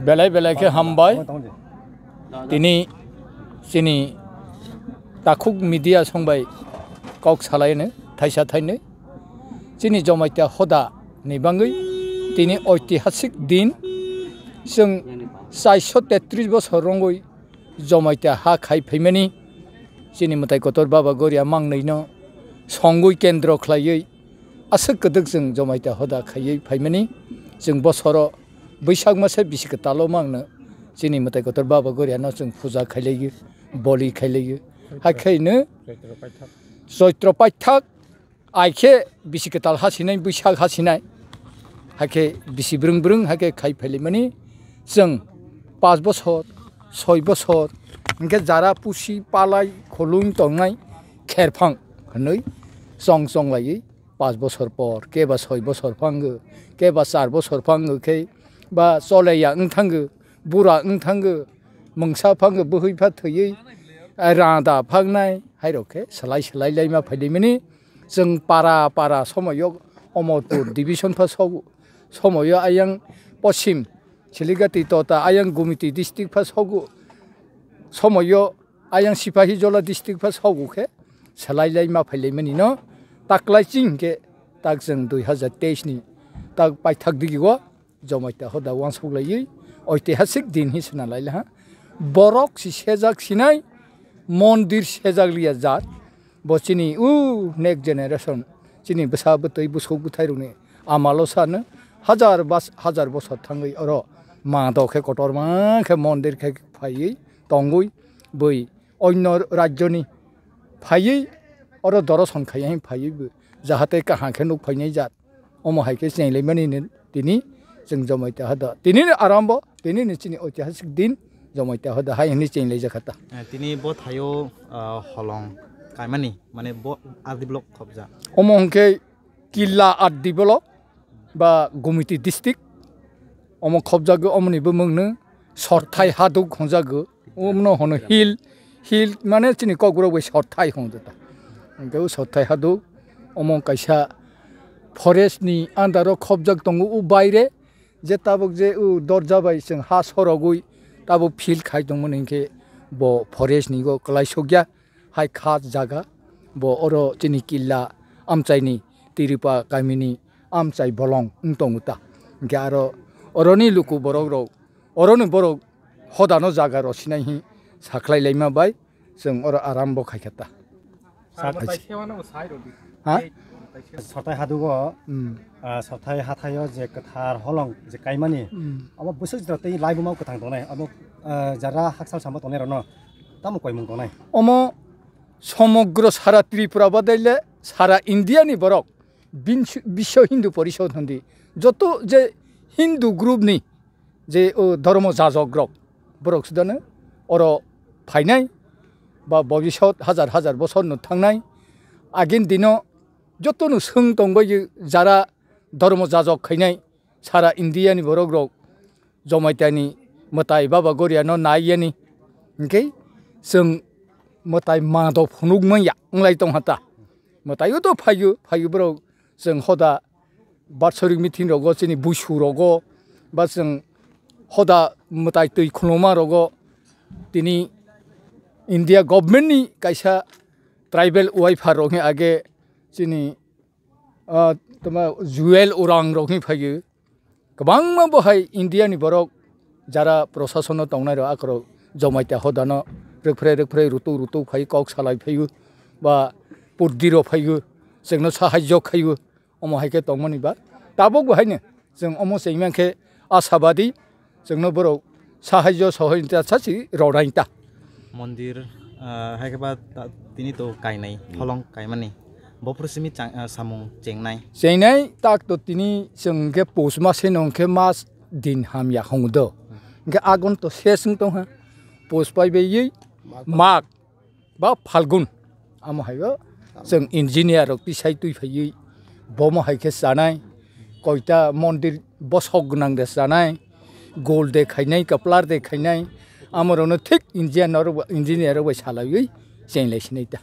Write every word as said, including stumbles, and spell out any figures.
Belai belai khe hambai. Tini chini takhuk media songbai kok salaino thaisa thainwi. Chini Jamatia hoda ni bangwi tini oitihasik din, chwng chairso tetris bosor rongwi Jamatia ha khai phaimani. Chini mwtai kotor Baba Goria mangnwino songwi kendro khlaiwi aswk kwdwk chwng Jamatia hoda khaiwi phaimani. Chwng bosoro Bwsak masa bisi kwtalo mangno chini mwtai kotor Baba Goriano chwng puja khailaio, boli khailaio. Hakhe no Choitro paithak. Choitro paithak, ai khe bisi kwtal ha sinai, Bwsak ha sinai. Hakhe bisi brwng brwng hakhe khai phailaimani chwng paanch bosor, soi bosor, hinkhe jara pusi palai khulung tongnai kherphang hwnwi chong chong laiwi paanch bosor por, keba soi bosor phango, keba char bosor phango khe ba choleya wng thango, bura wng thango, mungsa phango, bwhwi pha thwiwi, rada phangnai, hairok khe slai slai laima phailaimani. Chwng para para somoyo Omorpur division pha sogo, somoyo ayang poschim Siligati tota ayang Gumiti district pha sogo, somoyo ayang Sipahijola district pha sogo khe slai laima phailaimani no taklai ching khe tak chwng dui hazar teis ni tak paithak digi o Jamatia hoda wansuk laiwi oitihasik din hi sina lailaha. Borok si sejak sinai, mondir sejak liya jat. Bo chini u next generation, chini bwsa bwtwi bwswk bwthairokni amalo sano hajar bas-, hajar bosor thangwi oro ma do khe kotorma khe mondir khe phaiwi tongwi bui onno rajyoni phaiwi oro doroson khaiya hin phaiwi bo jahate kaham khe nuk phainai jat. Omo hai khe chenglaimani ni tini chwng Jamatia hoda. Tini ni arambo, tini ni chini oitihasik din Jamatia hoda hai hwnwi chenglaijak kha ta. Eh, tini bo thaio, ah, holong kaimani, mane bo R D block khobja. Omo hwnkhe Killa R D block ba Gumiti district. Omo khobjago, omoni bumungno Sorthai Haduk hwnjago. Umno hono hill, hill mane chini kokborok bai Sorthai hwnjago. Hwnkhe o Sorthai Haduk omo kaisa forest ni under o khobjak tongo o baire, je tabuk je o dorja bai chwng ha sorogwi tabuk field khai tongmani hinkhe bo forest ni o kwlai sokya. Hai kha jaga, bo oro chini Killa amchaini Tiripa kamini amchai bolong wng tongo ta. Hinkhe aro oroni luku borok rok, oroni borok hodano jaga rw sinai hi sakhlai laima bai chwng oro arambo khai kha ta. Sak-, ha? Sorthai Hadugo, hmm, ah, Sorthai hathaio je kwthar holong je kaimani, hmm, abo bwswk jora tei laibuma kwthang tongnai, abo, ah, jara haksal samo tongnai rokno tamo koimung tongnai? Omo somogro sara Tripura badaile sara India ni borok Binsw-, Biswa Hindu Porishod hwndi joto je Hindu group ni je o dhormo jajok rok borok sudano oro phainai ba bobisot hajar hajar bosor no thangnai. Agin dino joto no swng tongbai jara dhormo jajok khainai sara India ni borok rok Jamatia ni mwtai Baba Goria no nai yani. Hinkhe chwng mwtai ma do phunuk manya wnglai tong hata. Mwtai o to phaio, phaio borok chwng hoda batsorik meeting rogo, chini buisu rogo, ba chwng hoda mwtai twi khuluma rogo, tini India government ni kaisa tribal wiper rok ni age chini, ah, toma Jewel Orang rok ni phaio. Kwbangma bo hai India ni borok jara prosason o tongnai rok akorok Jamatia hodano rwkphrwi rwkphrwi rutuk rutuk phai kok salai phaio ba purdiro phaio chwngno sahajyo khaio. Omo hai khe tongmani ba tabuk bo haino chwng omo chengmang khe ashabadi chwngno borok sahajyo sohojita sachi rwnai ta. Mondir, ah, hai khe ba ta-, tini to kainai, hmm, holong kaimani. Bo phuru simi chang-, ah, samung chengnai. Chengnai tak to tini chwng khe pus mase nong khe mas din hamya hong do. Hwnkhe agon to ses wng tong ha. Pus pai bai mak ba Phalgun. Amo hai o chwng engineer rok tisai twi phaiwi bomo hai khe chanai, koita mondir bosok gwnang de chanai, gol de khainai, kaplar de khainai, amorokno thik engineer rok, engineer rok bai salaiwi chenglai sinai ta.